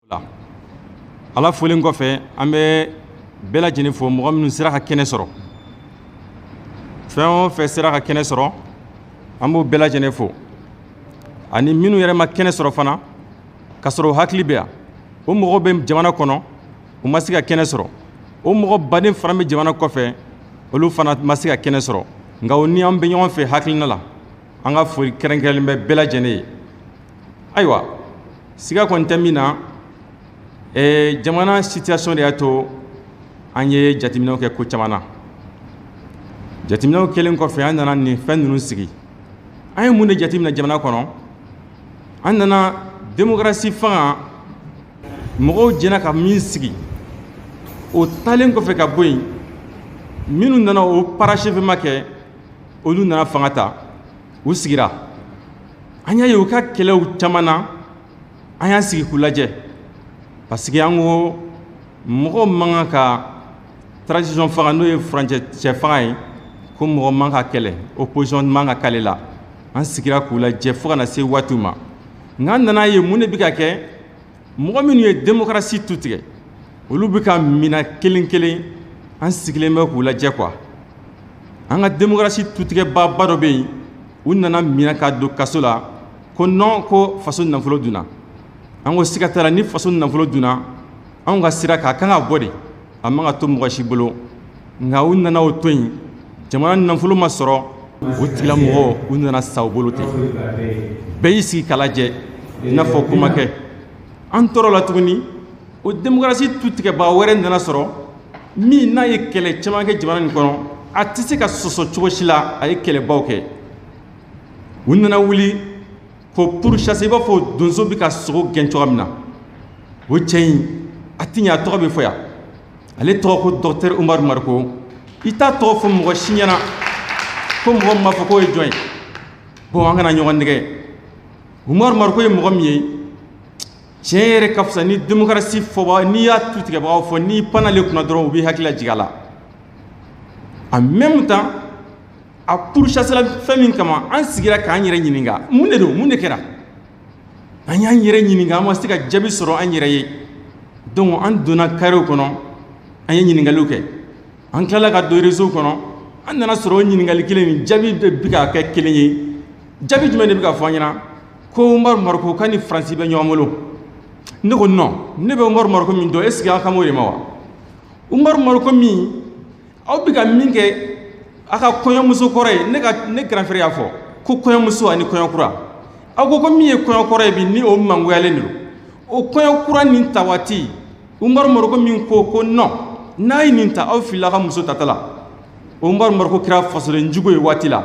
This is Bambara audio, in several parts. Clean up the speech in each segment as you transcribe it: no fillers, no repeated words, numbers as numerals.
La Ala folen kɔfɛ, an bɛ bɛɛ lajɛlen fo. Mɔgɔ minnu sera ka kɛnɛ sɔrɔ, fɛn o fɛn sera ka kɛnɛ sɔrɔ, an b'o bɛɛ lajɛlen fo, ani minnu yɛrɛ ma kɛnɛ sɔrɔ fana ka sɔrɔ o hakili bɛ yan. O mɔgɔw bɛ jamana kɔnɔ, u ma se ka kɛnɛ sɔrɔ. O mɔgɔ baden fana bɛ jamana kɔfɛ, olu fana ma se ka kɛnɛ sɔrɔ, nka o ni an bɛ ɲɔgɔn fɛ hakilina la. An ka foli kɛrɛnkɛrɛnlen bɛ bɛɛ lajɛlen ye. Ayiwa, siga kɔni tɛ min na, jamana situation de y'a to an ye jateminɛw kɛ ko caman na. Jateminɛw kɛlen kɔfɛ, an nana nin fɛn ninnu sigi. An ye mun de jateminɛ jamana kɔnɔ? An nana démocratie fanga, mɔgɔw jɛna ka min sigi, o taalen kɔfɛ ka bɔ yen, minnu nana o parachèvement kɛ, olu nana fanga ta, u sigira. An y'a ye u ka kɛlɛw caman na, an y'an sigi k'u lajɛ, parce que an ko mɔgɔw man kan ka transition fanga, n'o ye furancɛ cɛ fanga ye, ko mɔgɔ man ka kɛlɛ, opposition man ka k'ale la. An sigira k'u lajɛ fo ka na se waatiw ma. Nka an nana ye mun de bɛ ka kɛ? Mɔgɔ minnu ye démocratie tu tigɛ, olu bɛ ka minɛ kelen kelen. An sigilen bɛ k'u lajɛ quoi. An ka démocratie tutigɛbaaba dɔ bɛ yen, u nana minɛ ka don kaso la, ko non, ko faso nafolo dunna. An ko siga t'a la, ni faso nafolo dunna, anw ka sira k'a kan ka bɔ de, a man ka to mɔgɔ si bolo. Nka u nana o to yen, jamana nafolo ma sɔrɔ, o tigilamɔgɔ u nana sa u bolo ten. Bɛɛ y'i sigi k'a lajɛ i n'a fɔ ko ma kɛ. An tɔɔrɔ la tuguni, o démocratie tutigɛbaga wɛrɛ nana sɔrɔ min n'a ye kɛlɛ caman kɛ jamana nin kɔnɔ, a tɛ se ka sɔsɔ cogo si la, a ye kɛlɛbaw kɛ. U nana wuli ko pourchasser, i b'a fɔ donso bɛ ka sogo gɛn cogoya min na. O cɛ in, a tɛ ɲɛ, a tɔgɔ bɛ fɔ yan, ale tɔgɔ ko docteur Umaru Mariko. I t'a tɔgɔ fɔ mɔgɔ si ɲɛna ko mɔgɔ min b'a fɔ k'o ye jɔn ye. Bon, an kana ɲɔgɔn nɛgɛ. Umaru Mariko ye mɔgɔ min ye, tiɲɛ yɛrɛ ka fisa ni démocratie fɔbaga, n'i y'a tu tigɛbagaw fɔ, n'i panna ale kunna dɔrɔn, u b'i hakili lajigin a la. En même temps, a pourchassé la fɛn min kama, an sigira k'an yɛrɛ ɲininka mun de don, mun de kɛra. An y'an yɛrɛ ɲininka, an ma se ka jaabi sɔrɔ an yɛrɛ ye. Donc an donna carré kɔnɔ, an ye ɲininkaliw kɛ, an tilala ka don réseau kɔnɔ, an nana sɔrɔ o ɲininkali kelen nin jaabi de bɛ ka kɛ kelen ye. Jaabi jumɛn de bɛ ka fɔ an ɲɛna? Ko Umaru Mariko k'a ni Faransi bɛ ɲɔgɔn bolo. Ne ko non, ne bɛ Umaru Mariko min dɔn, est ce que an kan b'o de ma wa? Umaru Mariko min aw bɛ ka min kɛ a ka kɔɲɔmuso kɔrɔ ye, ne ka ne grand frère y'a fɔ ko kɔɲɔmuso ani kɔɲɔ kura. Aw ko ko min ye kɔɲɔ kɔrɔ ye bi, ni o mangoyalen don, o kɔɲɔ kura nin ta waati, Umaru Mariko min ko ko non, n'a ye nin ta, aw filila ka muso tata la, o Umaru Mariko kɛra fasoden jugu ye waati la.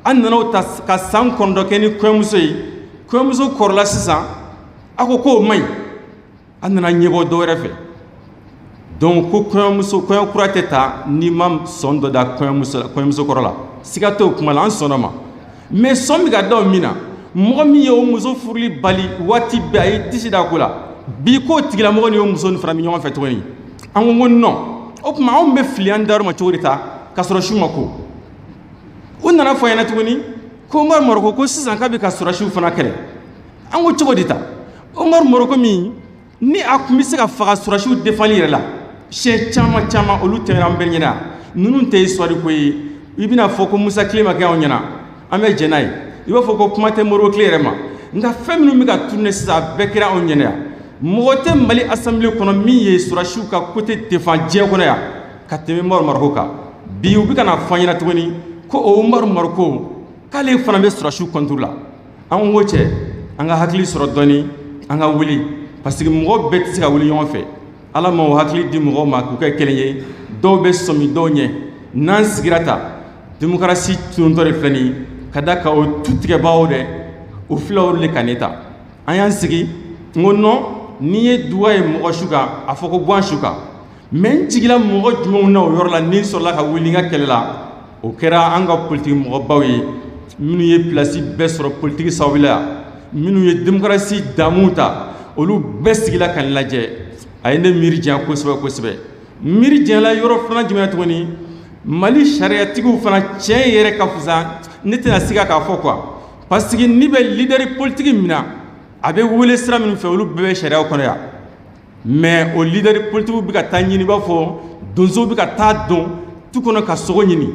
An nana o ta ka san 9 kɛ ni kɔɲɔmuso ye. Kɔɲɔmuso kɔrɔla sisan, aw ko k'o man ɲi, an nana ɲɛbɔ dɔ wɛrɛ fɛ. Donc ko kɔɲɔmuso, kɔɲɔ kura tɛ ta n'i ma sɔn dɔ da kɔɲɔmuso la, kɔɲɔmuso kɔrɔ la. Siga t'o kuma la, an sɔnna ma. Mais sɔn bɛ ka da o min na, mɔgɔ min ye o muso furuli bali waati bɛɛ, a ye disi da ko la, bi k'o tigilamɔgɔ ni o muso nin fana bɛ ɲɔgɔn fɛ tuguni. An ko ko non, o tuma anw bɛ fili an dayɔrɔ ma cogo di ta k'a sɔrɔ su ma ko? U nana fɔ an ɲɛna tuguni ko Umaru Mariko ko sisan k'a bɛ ka sɔrɔdasiw fana kɛlɛ. An ko cogo di ta? Umaru Mariko min ni a tun bɛ se ka faga sɔrɔdasiw defali yɛrɛ la siɲɛ caman caman, olu tɛmɛna an bɛɛ ɲɛna. Ninnu tɛ histoire ko ye. I bɛna fɔ ko Musa tile ma kɛ anw ɲɛna, an bɛ jɛn n'a ye. I b'a fɔ ko kuma tɛ Modibo tile yɛrɛ ma. Nka fɛn minnu bɛ ka tourner sisan, a bɛɛ kɛra anw ɲɛna yan. Mɔgɔ tɛ Mali assemblée kɔnɔ min ye sɔrɔdasiw ka côté défend diɲɛ kɔnɔ yan ka tɛmɛ Umaru Mariko kan. Bi u bɛ ka na fɔ an ɲɛna tuguni ko o Umaru Mariko k'ale fana bɛ sɔrɔdasiw contre la. An ko cɛ, an ka hakili sɔrɔ dɔɔni, an ka wuli, parce que mɔgɔ bɛɛ tɛ se ka wuli ɲɔgɔn fɛ. Ala ma o hakili di mɔgɔw ma k'u kɛ kelen ye. Dɔw bɛ sɔmi dɔw ɲɛ. N'an sigira ta, démocratie tununtɔ de filɛ nin ye, ka da kan o tu tigɛbagaw dɛ, o filɛ olu de ka ne ta. An y'an sigi, n ko non, n'i ye duwa ye mɔgɔ su kan, a fɔ ko guwan su kan. Mais n jigila mɔgɔ jumɛnw na o yɔrɔ la ni n sɔrɔla ka wuli n ka kɛlɛ la, o kɛra an ka politiki mɔgɔbaw ye, minnu ye place bɛɛ sɔrɔ politiki sababu la yan, minnu ye démocratie damuw ta, olu bɛɛ sigila ka n lajɛ. A ye ne miiri janya kosɛbɛ kosɛbɛ. Miiri janyala yɔrɔ filanan jumɛn tuguni? Mali sariyatigiw fana, tiɲɛ yɛrɛ ka fisa, ne tɛna siga k'a fɔ quoi, parce que n'i bɛ leader politique min na, a bɛ wele sira min fɛ, olu bɛɛ bɛ sariya kɔnɔ yan. Mais o leader politigiw bɛ ka taa ɲini, i b'a fɔ donsow bɛ ka taa don tu kɔnɔ ka sogo ɲini.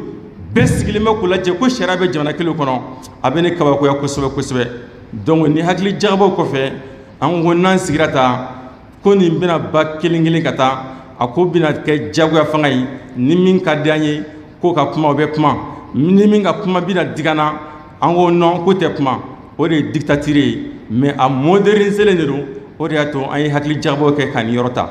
Bɛɛ sigilen bɛ k'u lajɛ ko sariya bɛ jamana kelen kɔnɔ. A bɛ ne kabakoya kosɛbɛ kosɛbɛ. Donc ni hakili jagabɔ kɔfɛ, an ko n'an sigira ta ko nin bɛna ba kelen kelen ka taa, a ko bɛna kɛ jagoya fanga ye. Ni min ka di an ye k'o ka kuma, o bɛ kuma. Ni min ka kuma bɛna diga an na, an ko non, k'o tɛ kuma. O de ye dictature ye, mais a modernisé de don. O de y'a to an ye hakili jagabɔ kɛ ka nin yɔrɔ ta.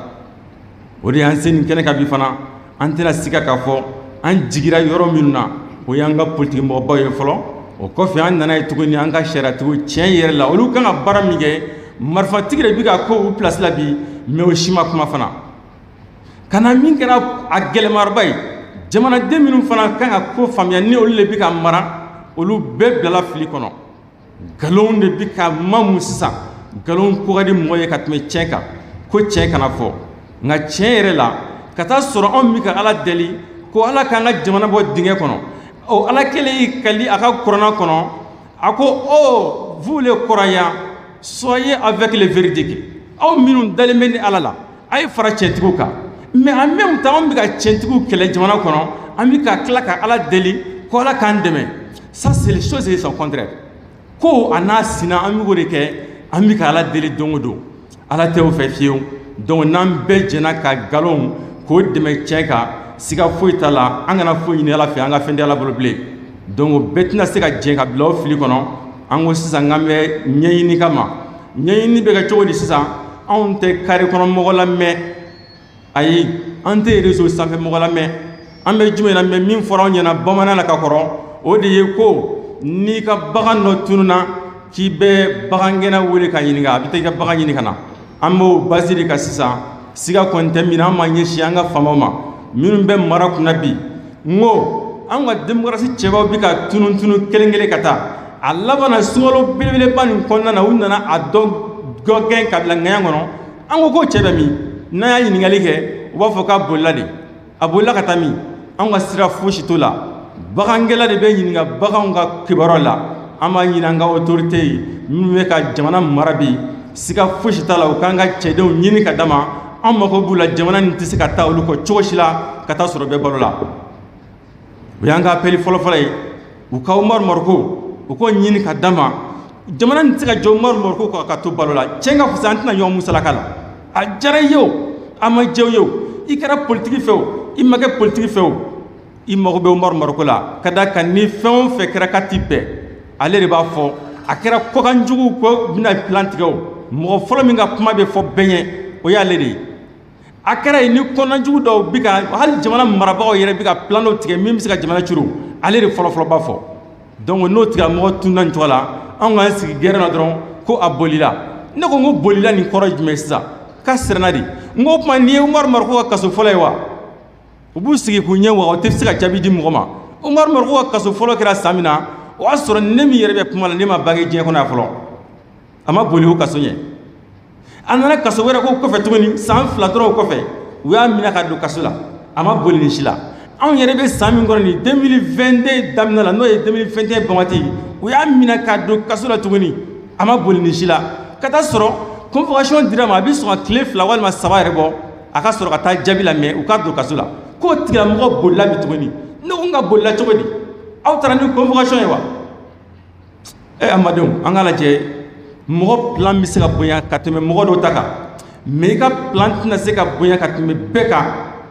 O de y'an se nin kɛnɛ kan bi fana. An tɛna siga k'a fɔ an jigira yɔrɔ minnu na, o y'an ka politiki mɔgɔbaw ye fɔlɔ. O kɔfɛ, an nana ye tuguni an ka sariyatigiw, tiɲɛ yɛrɛ la, olu kan ka baara min kɛ, marifatigi de bɛ ka ko u place la bi, mais o si ma kuma fana. Ka na min kɛra a gɛlɛmayɔrɔba ye, jamanaden minnu fana kan ka ko faamuya, ni olu de bɛ ka mara, olu bɛɛ bilala fili kɔnɔ. Nkalon de bɛ ka mamu sisan. Nkalon ko ka di mɔgɔ ye ka tɛmɛ tiɲɛ kan, ko tiɲɛ kana fɔ. Nka tiɲɛ yɛrɛ la, ka taa sɔrɔ anw bɛ ka Ala deli ko Ala k'an ka jamana bɔ dingɛ kɔnɔ, o Ala kelen y'i kali a ka kuranna kɔnɔ, a ko: "Oh, vous les croyants, soyez avec les véridiques." Aw minnu dalen bɛ ni Ala la, a ye fara tiɲɛtigiw kan. Mais en même temps, anw bɛ ka tiɲɛtigiw kɛlɛ jamana kɔnɔ, an bɛ ka tila ka Ala deli ko Ala k'an dɛmɛ. Ça, c'est les choses et son contraire. Ko a n'a sina, an bɛ k'o de kɛ, an bɛ ka Ala deli don o don. Ala tɛ o fɛ fiyewu. Donc n'an bɛɛ jɛnna ka nkalon k'o dɛmɛ tiɲɛ kan, siga foyi t'a la, an kana foyi ɲini Ala fɛ, an ka fɛn tɛ Ala bolo bilen. Donc bɛɛ tɛna se ka jɛ ka bila o fili kɔnɔ. An ko sisan k'an bɛ ɲɛɲini kama. Ɲɛɲini bɛ kɛ cogo di sisan? Anw tɛ carré kɔnɔ mɔgɔ lamɛn, ayi, an tɛ réseau sanfɛ mɔgɔ lamɛn. An bɛ jumɛn lamɛn? Min fɔra anw ɲɛna bamanan na ka kɔrɔ, o de ye ko n'i ka bagan dɔ tununna, k'i bɛ bagangɛnna wele ka ɲininka, a bɛ taa i ka bagan ɲini ka na. An b'o base de kan sisan. Siga kɔni tɛ min na, an m'an ɲɛsin an ka faamaw ma minnu bɛ mara kunna bi. N ko an ka démocratie cɛbaw bɛ ka tunun tunu kelen kelen ka taa. A laban na, sunkalo belebeleba nin kɔnɔna na, u nana a dɔn dɔ gɛn ka bila ŋaɲa kɔnɔ. An ko k'o cɛ bɛ min? N'an y'a ɲininkali kɛ, u b'a fɔ k'a bolila de. A bolila ka taa min? An ka sira fosi t'o la. Bagangɛla de bɛ ɲininka baganw ka kibaruya la. An b'a ɲini an ka autorité ye minnu bɛ ka jamana mara bi, siga fosi t'a la, u k'an ka cɛdenw ɲini ka d'a ma. An mago b'u la. Jamana nin tɛ se ka taa olu kɔ cogo si la ka taa sɔrɔ bɛɛ balo la. O y'an ka appel fɔlɔfɔlɔ ye. U ka Umaru Mariko, u k'o ɲini ka d'a ma. Jamana nin tɛ se ka jɔ Umaru Mariko kɔ ka to balo la. Cɛn ka fisa, an tɛna ɲɔgɔn musalaka la. A diyara i ye o, a ma diya i ye o, i kɛra politiki fɛ o, i ma kɛ politiki fɛ o, i mago bɛ Umaru Mariko la, ka d'a kan ni fɛn o fɛn kɛra k'a ti bɛn, ale de b'a fɔ. A kɛra kɔkanjugu ko bɛna plan tigɛ o, mɔgɔ fɔlɔ min ka kuma bɛ fɔ bɛɛ ɲɛ, o y'ale de ye. A kɛra yen ni kɔnɔnajugu dɔw bɛ ka, hali jamana marabagaw yɛrɛ bɛ ka plan dɔw tigɛ min bɛ se ka jamana curu, ale de fɔlɔ fɔlɔ b'a fɔ. Donc n'o tigilamɔgɔ tununa nin cogo la, anw k'an sigi gɛrɛn na dɔrɔn ko a bolila. Ne ko n ko bolila nin kɔrɔ ye jumɛn sisan? K'a siranna de. N ko o tuma nin ye Umaru Mariko ka kaso fɔlɔ ye wa? U b'u sigi k'u ɲɛ waga, u tɛ se ka jaabi di mɔgɔ ma. Umaru Mariko ka kaso fɔlɔ kɛra san min na, o y'a sɔrɔ ne min yɛrɛ bɛ kuma la, ne ma bange diɲɛ kɔnɔ yan fɔlɔ. A ma boli o kaso ɲɛ. A nana kaso wɛrɛ ko kɔfɛ tuguni, san 2 dɔrɔn o kɔfɛ, u y'a minɛ ka don kaso la. A ma boli nin si la. Anw yɛrɛ bɛ san min kɔnɔ nin, 2022 daminɛ la, n'o ye 2021 ban waati, u y'a minɛ ka don kaso la tuguni. A ma boli nin si la. Ka taa sɔrɔ convocation dira ma, a bɛ sɔn ka tile 2 walima 3 yɛrɛ bɔ, a ka sɔrɔ ka taa jaabi la mɛ u ka don kaso la. K'o tigilamɔgɔ bolila bi tuguni. Ne ko n ka bolila cogo di? Aw taara ni convocation ye wa? Ɛ, amadenw, an k'a lajɛ. Mɔgɔ plan bɛ se ka bonya ka tɛmɛ mɔgɔ dɔw ta kan, mais i ka plan tɛna se ka bonya ka tɛmɛ bɛɛ kan.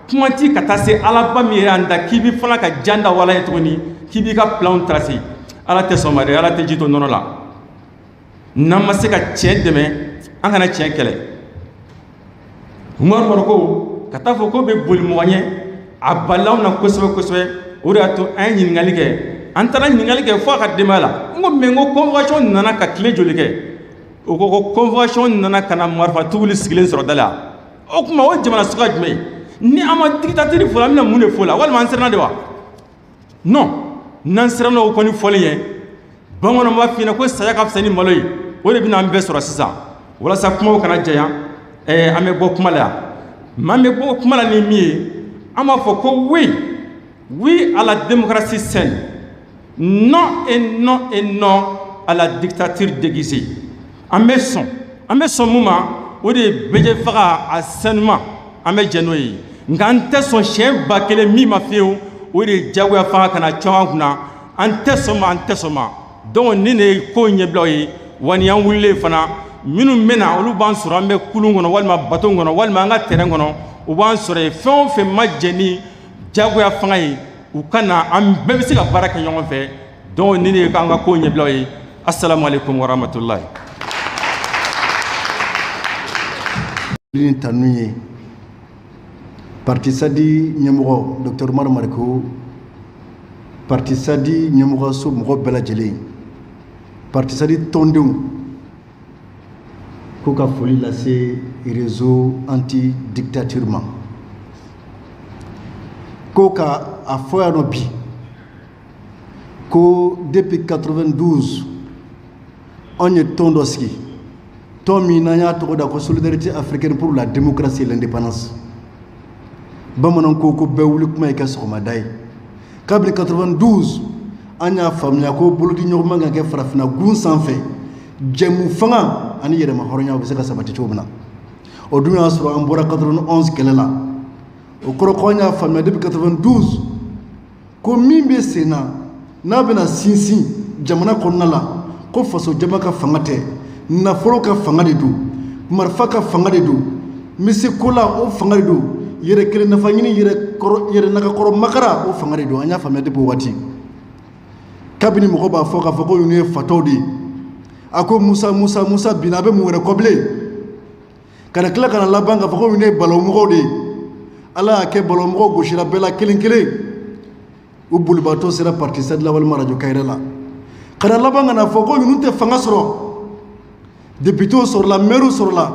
Kuma ti ka taa se Alaba min yɛrɛ y'an da, k'i bɛ fana ka jan da wala ye tuguni k'i b'i ka planw tracer. Ala tɛ sɔn ma dɛ. Ala tɛ ji to nɔnɔ la. N'an ma se ka tiɲɛ dɛmɛ, an kana tiɲɛ kɛlɛ. Umaru Mariko ka taa fɔ ko bɛ boli mɔgɔ ɲɛ, a balila anw na kosɛbɛ kosɛbɛ. O de y'a to an ye ɲininkali kɛ. An taara ɲininkali kɛ fo a ka denbaya la. N ko mais, n ko convocation nana ka tile joli kɛ? O ko ko convocation nana ka na marifatigiw sigilen sɔrɔ da la. O tuma o jamana suguya jumɛn ye? Ni an ma dictature fɔ, an bɛna mun de fɔ la? Walima an siranna de wa? Non, n'an siranna, o kɔni fɔlen ye, bamananw b'a f'i ɲɛna ko saya ka fisa ni malo ye. O de bɛna an bɛɛ sɔrɔ sisan. Walasa kumaw kana janya, an bɛ bɔ kuma la yan. Maa bɛ bɔ kuma la ni min ye, an b'a fɔ ko oui, oui à la démocratie saine, non et non et non à la dictature déguisée. An bɛ sɔn, an bɛ sɔn mun ma? O de ye bɛjɛ fanga a sanuma, an bɛ jɛ n'o ye. Nka an tɛ sɔn siɲɛ 1000 min ma fiyewu, o de ye jagoya fanga ka na cɔn an kunna. An tɛ sɔn ma, an tɛ sɔn ma. Donc nin de ye ko ɲɛbilaw ye. Wa nin y'an wulilen fana, minnu bɛ na, olu b'an sɔrɔ an bɛ kulun kɔnɔ, walima bateau kɔnɔ, walima an ka terrain kɔnɔ, u b'an sɔrɔ yen. Fɛn o fɛn ma jɛ ni jagoya fanga ye, u ka na, an bɛɛ bɛ se ka baara kɛ ɲɔgɔn fɛ. Donc nin de ye k'an ka ko ɲɛbilaw ye. Assalamu alaikum warahmatullahi. Ni tanu ye parti Sadi ɲɛmɔgɔ Dr Umaru Mariko, parti Sadi ɲɛmɔgɔso mɔgɔ bɛɛ lajɛlen, parti Sadi tɔndenw, ko ka foli lase réseau anti dictature ma, ko ka a fɔ yan nɔ bi ko depuis 92 anw ye tɔn dɔ sigi, tɔn min n'an y'a tɔgɔ da ko Solidarité africaine pour la démocratie et l'indépendance. Bamananw ko ko bɛɛ wuli kuma ye kɛ sɔgɔmada ye. Kabini 92 an y'a faamuya ko bolodi ɲɔgɔnma ka kɛ farafinna gun sanfɛ, jɛmu fanga ani yɛrɛma hɔrɔnya bɛ se ka sabati cogo min na. O dun y'a sɔrɔ an bɔra 91 kɛlɛ la. O kɔrɔ ko an y'a faamuya depuis 92 ko min bɛ sen na, n'a bɛna sinsin jamana kɔnɔna la, ko faso jama ka fanga tɛ, nafolo ka fanga de don, marifa ka fanga de don, n bɛ se ko la, o fanga de don, yɛrɛ kelen nafa ɲini, yɛrɛ kɔrɔ, yɛrɛ nagakɔrɔ makara, o fanga de don. An y'a faamuya depuis o waati. Kabini mɔgɔ b'a fɔ k'a fɔ ko ninnu ye fatɔw de ye, a ko Musa, Musa, Musa binna, a bɛ mun wɛrɛ kɔ bilen? Ka na tila ka na laban k'a fɔ ko ninnu ye balawmɔgɔw de ye. Ala y'a kɛ balawmɔgɔw gosira bɛɛ la kelen kelen, u bolibaatɔ sera parti Sadi la walima radio Kayira la, ka na laban ka na fɔ ko ninnu tɛ fanga sɔrɔ. Députéw sɔrɔla, maires sɔrɔla,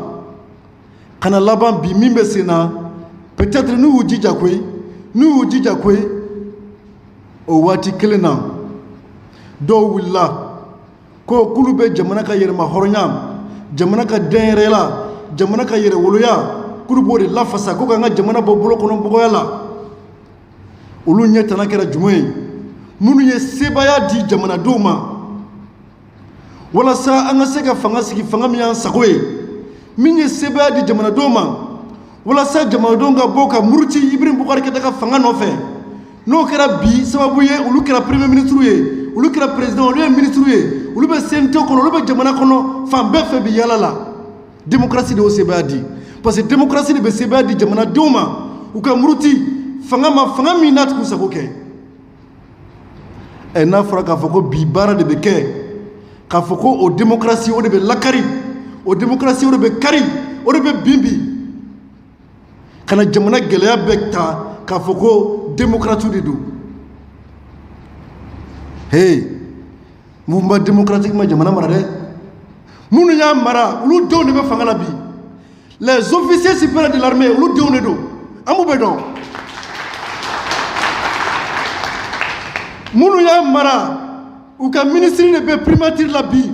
ka na laban bi min bɛ sen na, peut-être n'u y'u jija koyi, n'u y'u jija koyi. O waati kelen na, dɔw wulila ko k'olu bɛ jamana ka yɛrɛma hɔrɔnya, jamana ka dɛnyɛrɛla, jamana ka yɛrɛwoloya, k'olu b'o de lafasa, ko k'an ka jamana bɔ bolo kɔnɔ bɔgɔya la. Olu ɲɛ tana kɛra jumɛn ye? Minnu ye sebaaya di jamanadenw ma walasa an ka se ka fanga sigi, fanga min y'an sago ye, min ye sebaaya di jamanadenw ma walasa jamanadenw ka bɔ ka muruti Ibrahim Boubacar Keïta ka fanga nɔfɛ, n'o kɛra bi sababu ye olu kɛra premier ministre ye, olu kɛra président, olu ye ministre ye, olu bɛ CNT kɔnɔ, olu bɛ jamana kɔnɔ fan bɛɛ fɛ bi yala la. Démocratie de y'o sebaaya di, parce que démocratie de bɛ sebaaya di jamanadenw ma u ka muruti fanga ma, fanga min n'a t'u sago kɛ. Ɛ, n'a fɔra k'a fɔ ko bi baara de bɛ kɛ k'a fɔ ko o démocratie o de bɛ lakari, o démocratie o de bɛ kari, o de bɛ bin bi, ka na jamana gɛlɛya bɛɛ ta k'a fɔ ko démocrate de don. Hey, mouvement démocratique ma jamana mara dɛ. Minnu y'a mara, olu denw de bɛ fanga la bi. Les officiers supérieurs de l'armée, olu denw de don, an b'u bɛɛ dɔn. Minnu y'a mara, u ka ministre de bɛ primature la bi.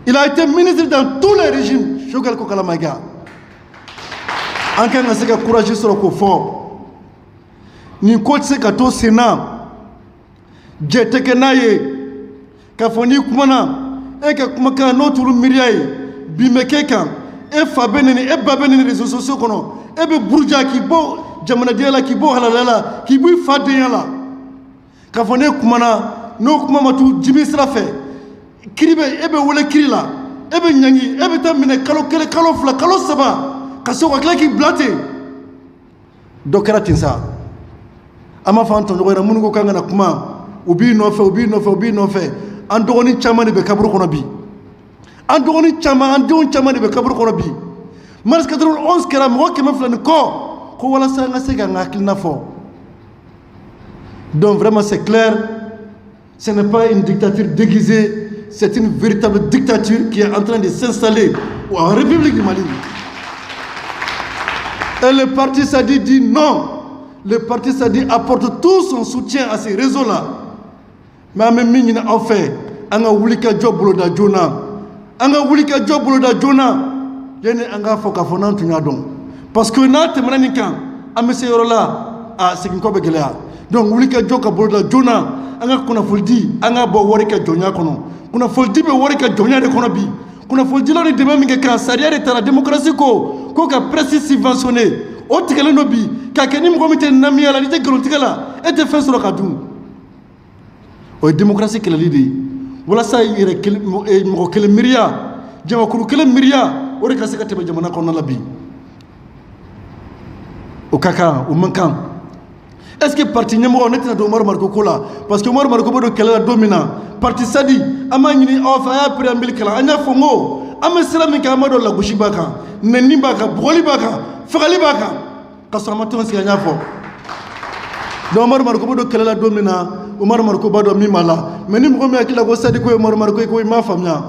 Il a été ministre dans tous les régimes. Choguel Kokalla Maïga, an kan ka se ka courage sɔrɔ k'o fɔ. Nin ko tɛ se ka to sen na, jɛ tɛ kɛ n'a ye k'a fɔ n'i kumana, e ka kumakan n'o t'olu miiriya ye, bin bɛ k'e kan, e fa bɛ neni, e ba bɛ neni réseaux sociaux kɔnɔ, e bɛ buruja k'i bɔ jamanadenya la, k'i bɔ halalaya la, k'i bɔ i fa denya la, k'a fɔ n'e kumana, n'o kuma ma t'u dimi sira fɛ, kiri bɛ e bɛ wele kiri la, e bɛ ɲangi, e bɛ taa minɛ kalo 1, kalo 2, kalo 3, ka se ka tila k'i bila ten. Dɔ kɛra ten sa. An b'a fɔ an tɔɲɔgɔn ɲɛna, minnu ko k'an kana kuma, u b'i nɔfɛ, u b'i nɔfɛ, u b'i nɔfɛ. An dɔgɔnin caman de bɛ kaburu kɔnɔ bi, an dɔgɔnin caman, an denw caman de bɛ kaburu kɔnɔ bi. Mars 91 kɛra mɔgɔ 200 ni kɔ ko walasa an ka se k'an ka hakilina fɔ. Donc vraiment, c'est clair, ce n'est pas une dictature déguisée, c'est une véritable dictature qui est en train de s'installer en République du Mali. Et le parti Sadi dit non. Le parti Sadi apporte tout son soutien à ces réseaux-là. Mais an bɛ min ɲini aw fɛ, an ka wuli ka jɔ boloda joona, an ka wuli ka jɔ boloda joona, yanni an k'a fɔ k'a fɔ n'an tun y'a dɔn, parce que n'a tɛmɛna nin kan, an bɛ se yɔrɔ la, a segin kɔ bɛ gɛlɛya. Donc wuli ka jɔ ka boloda joona. An ka kunnafoni di, an k'a bɔ wari ka jɔnya kɔnɔ. Kunnafoni di bɛ wari ka jɔnya de kɔnɔ bi. Kunnafonidilaw ni dɛmɛ min kɛ kan, sariya de taara démocratie ko ka presse subventionné, o tigɛlen don bi k'a kɛ ni mɔgɔ min tɛ namiya la, n'i tɛ nkalontigɛ la, e tɛ fɛn sɔrɔ ka dun. O ye démocratie kɛlɛli de ye, walasa yɛrɛ mɔgɔ kelen miiriya, jamakulu kelen miiriya, o de ka se ka tɛmɛ jamana kɔnɔna la bi. O ka kan, o man kan. Est ce que parti ɲɛmɔgɔ, ne tɛna don Umaru Mariko ko la, parce que Umaru Mariko bɛ don kɛlɛ la don min na, parti SADI, an b'a ɲini aw fɛ, a y'a préambule kalan. An y'a fɔ n ko an bɛ sira min kan, an b'a dɔn lagosi b'a kan, nɛnini b'a kan, bugɔli b'a kan, fagali b'a kan, ka sɔrɔ an ma tɔn sigi. An y'a fɔ. Donc Umaru Mariko bɛ don kɛlɛ la don min na, Umaru Mariko b'a dɔn min b'a la. Mais ni mɔgɔ min hakili la ko SADI ko ye Umaru Mariko ye, ko i m'a faamuya,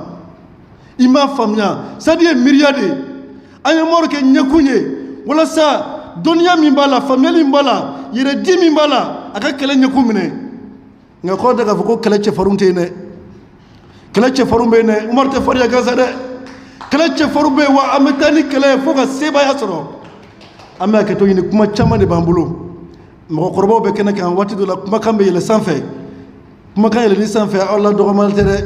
i m'a faamuya. SADI ye miiriya de ye. An ye Umaru kɛ ɲɛkun ye walasa dɔnniya min b'a la, faamuyali min b'a la, yɛrɛdi min b'a la, a ka kɛlɛ ɲɛkun minɛ. Nka kɔrɔ tɛ k'a fɔ ko kɛlɛ cɛfarinw tɛ yen dɛ. Kɛlɛ cɛfarinw bɛ yen dɛ. Umaru tɛ farinya gansan dɛ. Kɛlɛ cɛfarinw bɛ yen, wa an bɛ taa ni kɛlɛ ye fo ka sebaaya sɔrɔ. An bɛ hakɛto ɲini, kuma caman de b'an bolo. Mɔgɔkɔrɔbaw bɛ kɛnɛ kan, waati dɔ la kumakan bɛ yɛlɛ sanfɛ, kumakan yɛlɛli sanfɛ, aw la dɔgɔman tɛ dɛ.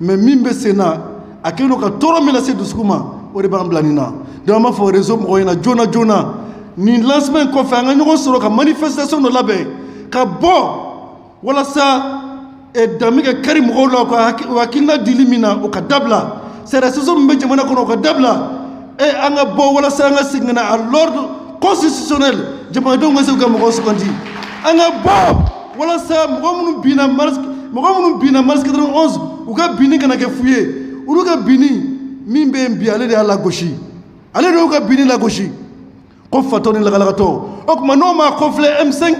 Mais min bɛ sen na, a kɛlen don ka tɔɔrɔ min lase dusukun ma, o de b'an bila nin na. Donc an b'a fɔ réseau mɔgɔw ɲɛna, joona joona, nin lancement in kɔfɛ, an ka ɲɔgɔn sɔrɔ ka manifestation dɔ labɛn ka bɔ, walasa danbe ka kari mɔgɔw la, u hakilina dili min na, o ka dabila. Sariya sɔsɔ min bɛ jamana kɔnɔ, o ka dabila. An ka bɔ walasa an ka segin ka na à l'ordre constitutionnel, jamanadenw ka se k'u ka mɔgɔw sugandi. An ka bɔ walasa mɔgɔ minnu binna mars 91, u ka binni kana kɛ fu ye. Olu ka binni min bɛ yen bi, ale de y'a lagosi, ale de y'u ka binni lagosi, ko fatɔ ni lagalakatɔ. O tuma n'o ma kɔfilɛ M5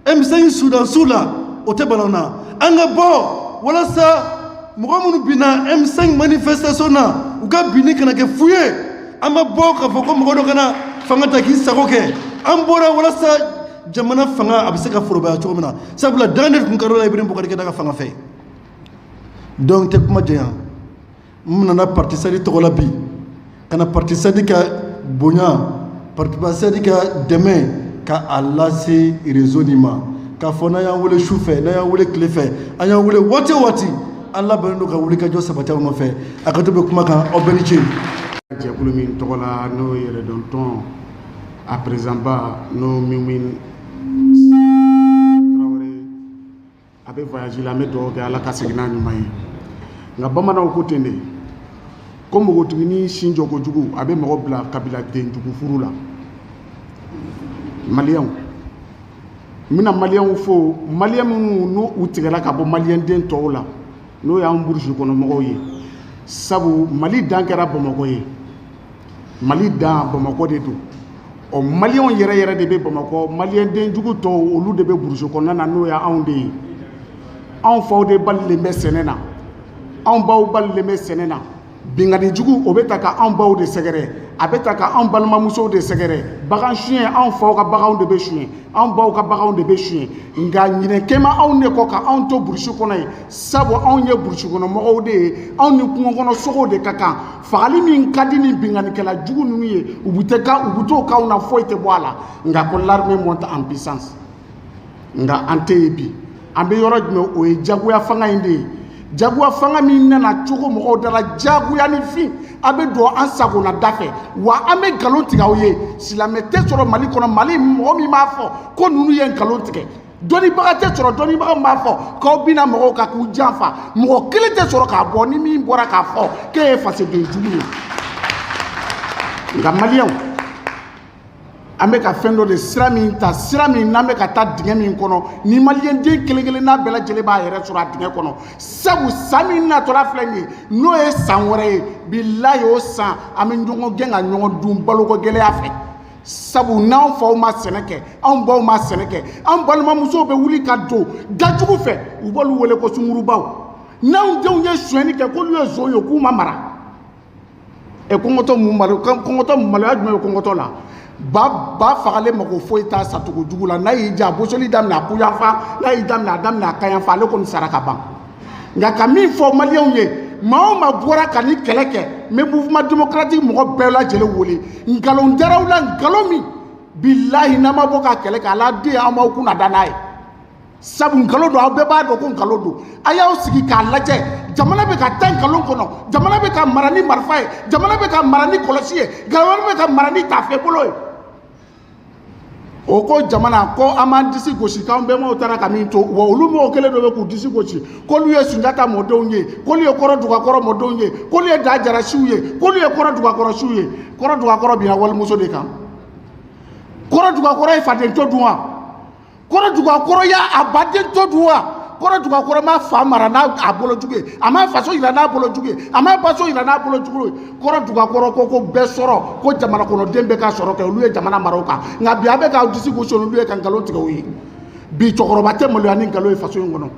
M5 sudansiw la, o tɛ bana na. An ka bɔ walasa mɔgɔ minnu binna M5 manifestation na, u ka binni kana kɛ fu ye. An ma bɔ k'a fɔ ko mɔgɔ dɔ kana fanga ta k'i sago kɛ. An bɔra walasa jamana fanga a bɛ se ka forobaya cogo min na, sabula dan de tun ka la Ibrahim Boubacar Keïta ka fanga fɛ. Donc tɛ kuma janya, n nana parti SADI tɔgɔ la bi, ka na parti SADI ka bonya, parti SADI ka dɛmɛ, ka a lase réseau nin ma, k'a fɔ n'an y'an wele su fɛ, n'an y'an wele tile fɛ, an y'an wele waati o waati, an labɛnnen don ka wuli ka jɔ sabati aw nɔfɛ. A ka to bɛ kuma kan, aw bɛɛ ni ce. Jɛkulu min tɔgɔ la, n'o ye yɛrɛdɔn tɔn, a président ba, n'o Moumouni Tarawele, a bɛ voyage la, an bɛ dugawu kɛ Ala ka segin n'a ɲuman ye. Nka bamananw ko ten de ko npogotiginin sin jɔ kojugu, a bɛ mɔgɔ bila kabiladen jugu furu la. Maliyɛnw, n bɛna maliyɛnw fo, maliyɛn minnu n'u u tigɛla ka bɔ maliyɛnden tɔw la, n'o y'an burusi kɔnɔ mɔgɔw ye, sabu Mali dan kɛra Bamakɔ ye. Mali dan Bamakɔ de don. Ɔ, maliyɛnw yɛrɛ yɛrɛ de bɛ Bamakɔ, maliyɛnden jugu tɔw, olu de bɛ burusi kɔnɔna na, n'o ye anw de ye. Anw faw de balilen bɛ sɛnɛ na, anw baw balilen bɛ sɛnɛ na. Binkanni jugu, o bɛ ta ka anw baw de sɛgɛrɛ, a bɛ ta ka anw balimamusow de sɛgɛrɛ. Bagan suɲɛ, anw faw ka baganw de bɛ suɲɛ, anw baw ka baganw de bɛ suɲɛ. Nka ɲinɛ kɛma anw de kɔ ka anw to burusi kɔnɔ yen, sabu anw ye burusi kɔnɔ mɔgɔw de ye. Anw ni kungo kɔnɔ sogow de ka kan. Fagali min ka di ni binkannikɛla jugu ninnu ye, u bɛ tɛ ka u bɛ t'o k'anw na, foyi tɛ bɔ a la. Nka ko l'armée monte en puissance, nka an tɛ yen bi. An bɛ yɔrɔ jumɛn? O ye jagoya fanga in de ye. Jagoya fanga min nana cogo mɔgɔw da la, jagoya ni fin, a bɛ don an sagona da fɛ, wa an bɛ nkalon tigɛ aw ye. Silamɛ tɛ sɔrɔ Mali kɔnɔ, Mali mɔgɔ min b'a fɔ ko ninnu ye nkalon tigɛ. Dɔnnibaga tɛ sɔrɔ, dɔnnibaga min b'a fɔ k'aw bɛna mɔgɔw kan k'u janfa. Mɔgɔ kelen tɛ sɔrɔ k'a bɔ, ni min bɔra k'a fɔ k'e ye fasoden jugu ye. Nka maliyɛnw, an bɛ ka fɛn dɔ de sira min ta, sira min n'an bɛ ka taa dingɛ min kɔnɔ, ni maliyɛnden kelen kelenna bɛɛ lajɛlen b'a yɛrɛ sɔrɔ a dingɛ kɔnɔ, sabu san min natɔla filɛ nin ye, n'o ye san wɛrɛ ye, bilayi, o san an bɛ ɲɔgɔn gɛn ka ɲɔgɔn dun baloko gɛlɛya fɛ, sabu n'anw faw ma sɛnɛ kɛ, anw baw ma sɛnɛ kɛ, an balimamusow bɛ wuli ka don dajugu fɛ, u b'olu wele ko sungurubaw. N'anw denw ye sonyɛni kɛ, k'olu ye zon ye, k'u ma mara. Ɛ, kɔngɔtɔ mun malo, kɔngɔtɔ maloya jumɛn bɛ kɔngɔtɔ la? Ba ba fagalen mako foyi t'a sacogo jugu la. N'a y'i ja a bosoli daminɛ a kuyanfan, n'a y'i daminɛ a daminɛ a kayanfan, ale kɔni sara ka ban. Nka ka min fɔ maliyɛnw ye, maa o maa bɔra ka ni kɛlɛ kɛ, n bɛ mouvement démocratique mɔgɔ bɛɛ lajɛlen wele. Nkalon daraw la, nkalon min bilahi n'an ma bɔ ka kɛlɛ kɛ, ala den an b'aw kunna da n'a ye, sabu nkalon don. Aw bɛɛ b'a dɔn ko nkalon don. A y'aw sigi k'a lajɛ. Jamana bɛ ka taa nkalon kɔnɔ, jamana bɛ ka mara ni marifa ye, jamana bɛ ka mara ni kɔlɔsi ye, jamana bɛ ka mara ni tafebolo ye. O ko jamana ko an b'an disi gosi k'an bɛnbaw taara ka min to, wa olu mɔgɔ kelen dɔ bɛ k'u disi gosi k'olu ye Sunjata mɔdenw ye, k'olu ye Kɔrɔ Dugakɔrɔ mɔdenw ye, k'olu ye Dajarasiw ye, k'olu ye Kɔrɔ Dugakɔrɔsiw ye. Kɔrɔ Dugakɔrɔ binna walimuso de kan. Kɔrɔ Dugakɔrɔ ye faden to dun wa? Kɔrɔ Dugakɔrɔ y'a baden to dun wa? Kɔrɔ Dugakɔrɔ ma fa mara n'a a bolo jugu ye, a ma faso yira n'a bolo jugu ye, a ma baso yira n'a bolo jugu ye. Kɔrɔ Dugakɔrɔ ko bɛɛ sɔrɔ, ko jamana kɔnɔden bɛɛ ka sɔrɔ kɛ, olu ye jamana mara o kan. Nka bi a bɛ k'aw disi gosi olu ye ka nkalon tigɛ o ye. Bi cɛkɔrɔba tɛ maloya ni nkalon ye faso in kɔnɔ.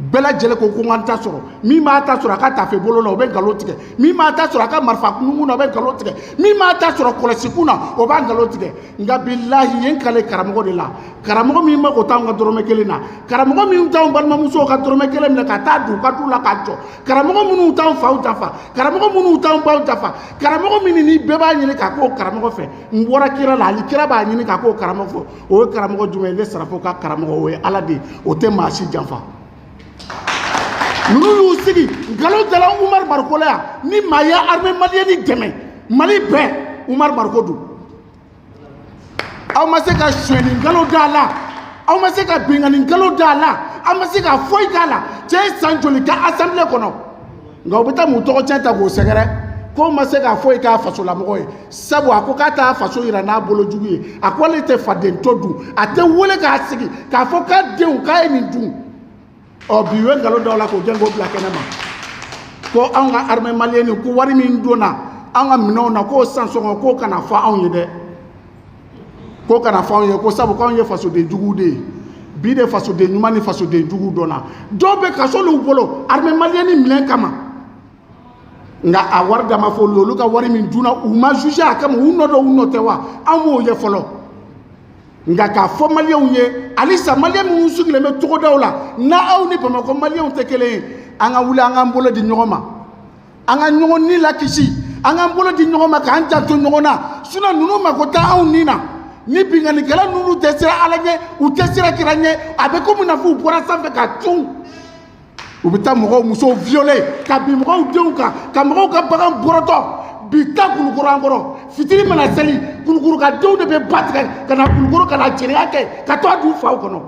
Bɛɛ lajɛlen ko n ka n ta sɔrɔ. Min b'a ta sɔrɔ a ka tafe bolo la, o bɛ nkalon tigɛ. Min b'a ta sɔrɔ a ka marifa kunkun na, o bɛ nkalon tigɛ. Min b'a ta sɔrɔ kɔlɔsikun na, o b'a nkalon tigɛ. Nka bilahi, yen kale karamɔgɔ de la, karamɔgɔ min mako t'anw ka dɔrɔmɛ kelen na, karamɔgɔ min t'anw balimamusow ka dɔrɔmɛ kelen minɛ ka taa don u ka du la k'a jɔ, karamɔgɔ minnu t'anw faw dafa, karamɔgɔ minnu t'anw baw dafa, karamɔgɔ min ni bɛɛ b'a ɲini k'a k'o karamɔgɔ fɛ. N bɔra kira la, hali kira b'a ɲini k'a k'o karamɔgɔ fɛ. O ye karamɔgɔ jumɛn ye? Ne Sarafo ka karamɔgɔ, o ye Ala de ye, o tɛ maa si janfa. Ninnu y'u sigi nkalon dala Umaru Mariko la yan. Ni maa ye armée malienne dɛmɛ Mali bɛɛ, Umaru Mariko don. Aw ma se ka sonyɛni nkalon da a la, aw ma se ka binkanni nkalon da a la, aw ma se ka foyi k'a la. Cɛ ye san joli kɛ assemblée kɔnɔ? Nka u bɛ taa mun tɔgɔ tiɲɛ ta k'o sɛgɛrɛ k'o ma se k'a foyi k'a fasolamɔgɔ ye, sabu a ko k'a t'a faso yira n'a bolo jugu ye. A ko ale tɛ faden to dun, a tɛ wele k'a sigi k'a fɔ k'a denw k'a ye nin dun. Ɔ bi u ye nkalon da o la k'o gɛn k'o bila kɛnɛ ma ko anw ka armée malienne, ko wari min donna an ka minɛnw na, k'o san sɔngɔ, k'o kana fɔ anw ye dɛ, k'o kana fɔ anw ye, ko sabu k'anw ye fasoden juguw de ye. Bi de fasoden ɲuman ni fasoden jugu dɔnna. Dɔw bɛ kaso l'u bolo armée malienne minɛn kama, nka a wari da ma fɔ olu ye. Olu ka wari min dunna, u ma juger a kama, u nɔ dɔn, u nɔ tɛ wa? An m'o ye fɔlɔ. Nka k'a fɔ maliyɛnw ye halisa, maliyɛn minnu sigilen bɛ togodaw la, n'aw ni Bamakɔ maliyɛnw tɛ kelen ye, an ka wuli, an k'an bolo di ɲɔgɔn ma, an ka ɲɔgɔn ni lakisi, an k'an bolo di ɲɔgɔn ma k'an janto ɲɔgɔn na. Sinon ninnu mako tɛ anw ni na. Ni binkannikɛla ninnu tɛ siran Ala ɲɛ, u tɛ siran kira ɲɛ. A bɛ komi n'a fɔ u bɔra sanfɛ ka cun. U bɛ taa mɔgɔw musow violer, ka bin mɔgɔw denw kan, ka mɔgɔw ka bagan bɔrɔtɔ. Bi taa Kulukoro, an kɔrɔ fitiri mana seli, Kulukoro ka denw de bɛ ba tigɛ ka na Kulukoro ka na jɛnɛya kɛ ka to a dun faw kɔnɔ.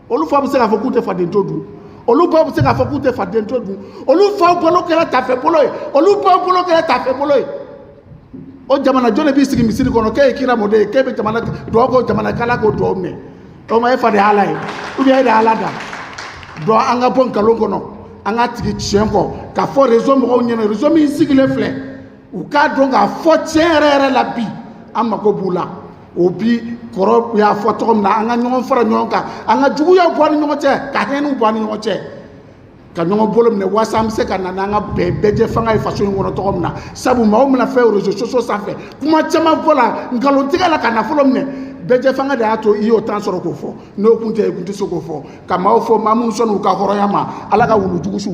Olu fa bɛ se k'a fɔ k'u tɛ faden to dun, olu baw bɛ se k'a fɔ k'u tɛ faden to dun. Olu faw bolo kɛra tafe bolo ye, olu baw bolo kɛra tafe bolo ye. O jamana jɔn de b'i sigi misiri kɔnɔ k'e ye kira mɔden ye, k'e bɛ jamana dugawu k'o jamana k'Ala k'o dugawu minɛ? O ma e fa de ye Ala ye ou bien e de ye Ala da? Donc an ka bɔ nkalon kɔnɔ, an ka tigi tiɲɛ kɔ k'a fɔ réseau mɔgɔw ɲɛna. Réseau min sigilen filɛ, u k'a dɔn k'a fɔ tiɲɛ yɛrɛ yɛrɛ la, bi an mako b'u la. O bi kɔrɔ y'a fɔ cogo min na, an ka ɲɔgɔn fara ɲɔgɔn kan, an ka juguyaw bɔ an ni ɲɔgɔn cɛ, ka hɛnɛw bɔ an ni ɲɔgɔn cɛ, ka ɲɔgɔn bolo minɛ walasa an bɛ se ka na n'an ka bɛn bɛɛjɛ fanga ye faso in kɔnɔ cogo min na. Sabu maaw bɛna fɛn réseaux sociaux sanfɛ, kuma caman fɔ la, nkalontigɛ la, ka nafolo minɛ. Bɛɛjɛ fanga de y'a to i y'o temps sɔrɔ k'o fɔ. N'o kun tɛ, i kun tɛ se k'o fɔ. Ka maaw fɔ, maa minnu sɔnn'u ka hɔrɔnya ma, Ala ka wulu jugu su.